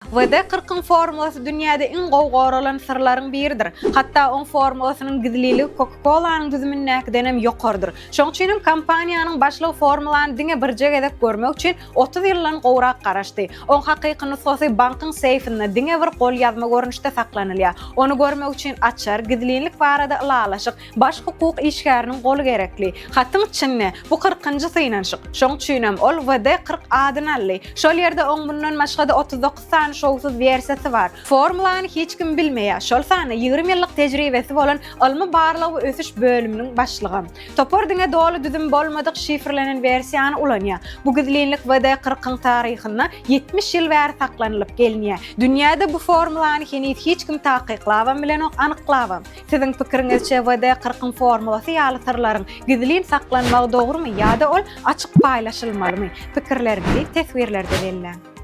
WD kyrkyň formulasy dünýäde iň gowy goralan syrlaryň biridir. Hatda oň formulasynyň gizliligi Coca-Cola-nyň düzümindäkidenem ýokarydyr. Şoň üçinem kompaniýanyň başlygy formulany diňe birje gezek görmek üçin 30 ýyldan gowrak garaşdy. Oň hakyky nusgasy bankyň seýfinde diňe bir golýazma görnüşde saklanylýar. Ony görmek üçin açar, gizlinlik barada ylalaşyk, baş hukuk işgäriniň goly gerekli. Hatyň içinde, bu kyrkynjy synanyşyk. Şoň üçinem ol WD 40 adyny aldy. Şol ýerde oň mundan başga-da 39 sany şowsuz wersiýasy bar. Formulany hiç kim bilmeýär, şol sanda 20 ýyllyk tejribesi bolan ylmy-barlag we ösüş bölüminiň başlygam. Topar diňe doly düzüm bolmadyk şifrlenen wersiýany ulanýar. Bu gizlinlik WD 40-yň taryhynda 70 ýyl bäri saklanylyp gelinýär. Dünýäde bu formulany heniz hiç kim takyklabam bilenok, anyklabam. Siziň pikiriňizçe WD 40-yň formulasy ýaly syrlaryň gizlin saklanmagy dogrumy ýa-da ol açyk paýlaşylmalymy? Pikirleriňizi teswirlerde belläň.